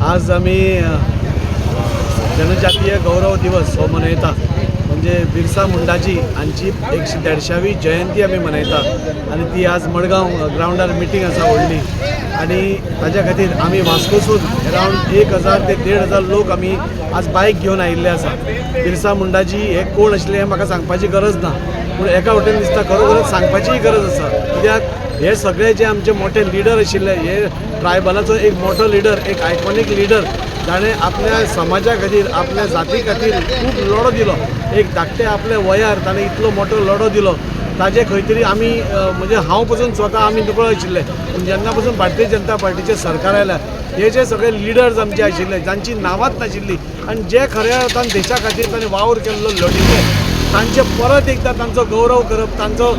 आज आमी जनजातीय गौरव दिवस हो मनयता. म्हणजे बिरसा मुंडाजी हांची 150वी जयंती आमी मनयता आनी ती आज मडगांव ग्रावंडार मिटींग आसा व्हडली आनी ताज्या खातीर आमी वास्कोसून अरावंड 1000 ते 1500 लोक आमी आज बायक घेवन आयिल्ले आसा. बिरसा मुंडाजी हे कोण आशिल्ले हें म्हाका सांगपाची गरज ना, पूण एका वटेन दिसता खरोखरच सांगपाचीय गरज आसा, कित्याक हे सगळे जे आमचे मोठे लिडर आशिल्ले, हे ट्रायबलाचो एक मोठो लिडर, एक आयकॉनीक लिडर, जाणें आपल्या समाजा खातीर, आपल्या जाती खातीर खूब लढो दिलो. एक धाकटे आपल्या वयार ताणें इतलो मोठो लढो दिलो, ताजे खंय तरी आमी म्हणजे हांव पसून स्वता आमी नकळो आशिल्ले. पूण जेन्ना पसून भारतीय जनता पार्टीचें सरकार आयलां, हे जे सगळे लिडर्स आमचे आशिल्ले जांची नांवांच नाशिल्ली आनी जे खऱ्या अर्थान देशा खातीर ताणें वावर केल्लो, लढिल्ले, तांचे परत एकदां तांचो गौरव करप, तांचो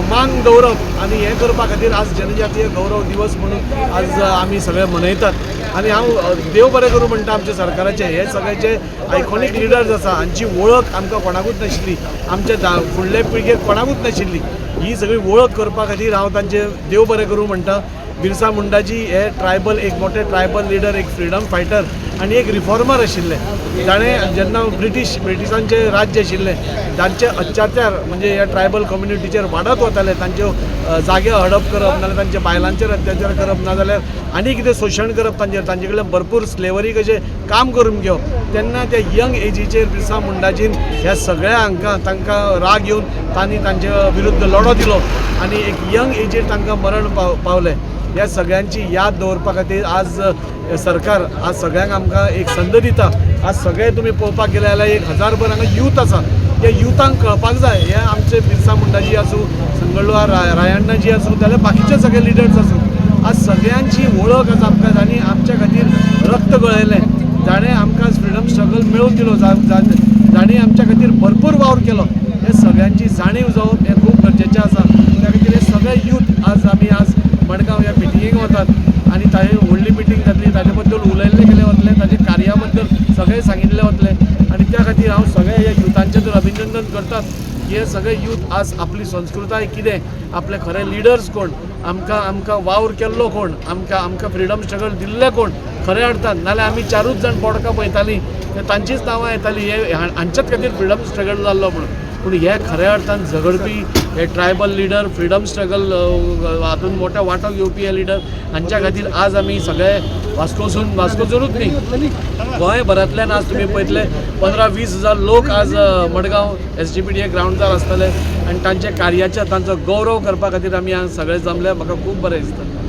मान दवरप आनी हें करपा खातीर आज जनजातीय गौरव दिवस म्हणून आज आमी सगळे मनयतात. आनी हांव देव बरें करूं म्हणटा आमच्या सरकाराचें, हे सगळे जे आयकॉनीक लिडर्स आसा हांची वळख आमकां कोणाकूच नाशिल्ली, आमच्या फुडले पिळगेक कोणाकूच नाशिल्ली. ही सगळी वळख करपा खातीर हांव तांचें देव बरें करूं म्हणटा. बिरसा मुंडाजी हे ट्रायबल, एक मोठे ट्रायबल लिडर, एक फ्रिडम फायटर आनी एक रिफॉर्मर आशिल्ले. ताणें जेन्ना ब्रिटिशांचें राज्य आशिल्लें, तांचे अत्याचार म्हणजे ह्या ट्रायबल कम्युनिटीचेर वाडत वताले, तांच्यो जागे हडप करप, नाजाल्यार तांच्या बायलांचेर अत्याचार करप, नाजाल्यार आनी कितें शोशण करप तांचेर, तांचे कडल्यान भरपूर स्लेवरी कशें काम करून घेवप. तेन्ना त्या यंग एजीचेर बिरसा मुंडाजीन ह्या सगळ्या हांकां तांकां राग येवन तांणी तांचे विरुद्ध लढो दिलो आनी एक यंग एजीर तांकां मरण पावलें. ह्या सगळ्यांची याद दवरपा खातीर आज सरकार आज सगळ्यांक आमकां एक संद दिता. आज सगळे तुमी पळोवपाक गेले जाल्यार 1000 भर हांगा यूथ आसा. त्या युथांक कळपाक जाय हे आमचे बिरसा मुंडाजी आसूं, संगळ्ळा रायण्णाजी आसूं, जाल्यार बाकीचे सगळे लिडर्स आसूं, आज सगळ्यांची वळख आसा आमकां, जांणी आमच्या खातीर रक्त गळयलें, जाणें आमकां फ्रिडम स्ट्रगल मेळोवन दिलो, जाणें आमच्या खातीर भरपूर वावर केलो, हे सगळ्यांची जाणीव जावप हें खूब गरजेचें आसा. त्या खातीर हे सगळे यूथ आज आमी आज मडगांव ह्या मिटिंगेक वतात आनी ताजे व्हडली मिटींग जातली, ताजे बद्दल उलयल्लें गेलें वतलें, ताजे कार्या बद्दल सगळें सांगिल्लें वतलें. आनी त्या खातीर हांव सगळे ह्या युथांचें तर अभिनंदन करतात की हे सगळे यूथ आज आपली संस्कृताय कितें, आपले खरे लिडर्स कोण, आमकां आमकां वावर केल्लो कोण, आमकां आमकां फ्रिडम स्ट्रगल दिल्ले कोण खऱ्या अर्थान. नाल्यार आमी चारूच जाण बोडकां पळयतालीं, ते तांचीच नांवां येतालीं, हे हांच्याच खातीर फ्रिडम स्ट्रगल जाल्लो म्हणून. पूण हे खऱ्या अर्थान झगडपी हे ट्रायबल लिडर, फ्रिडम स्ट्रगल हातूंत मोठो वांटो घेवपी हे लिडर, हांच्या खातीर आज आमी सगळे वास्कोसून, वास्कोसुनूच न्ही, गोंयभरांतल्यान आज तुमी पळयतले 15-20 हजार लोक आज मडगांव SGPDA ग्रावंडार आसतले आनी तांच्या कार्याच्या तांचो गौरव करपा खातीर आमी आज सगळे जमले. म्हाका खूब बरें दिसता.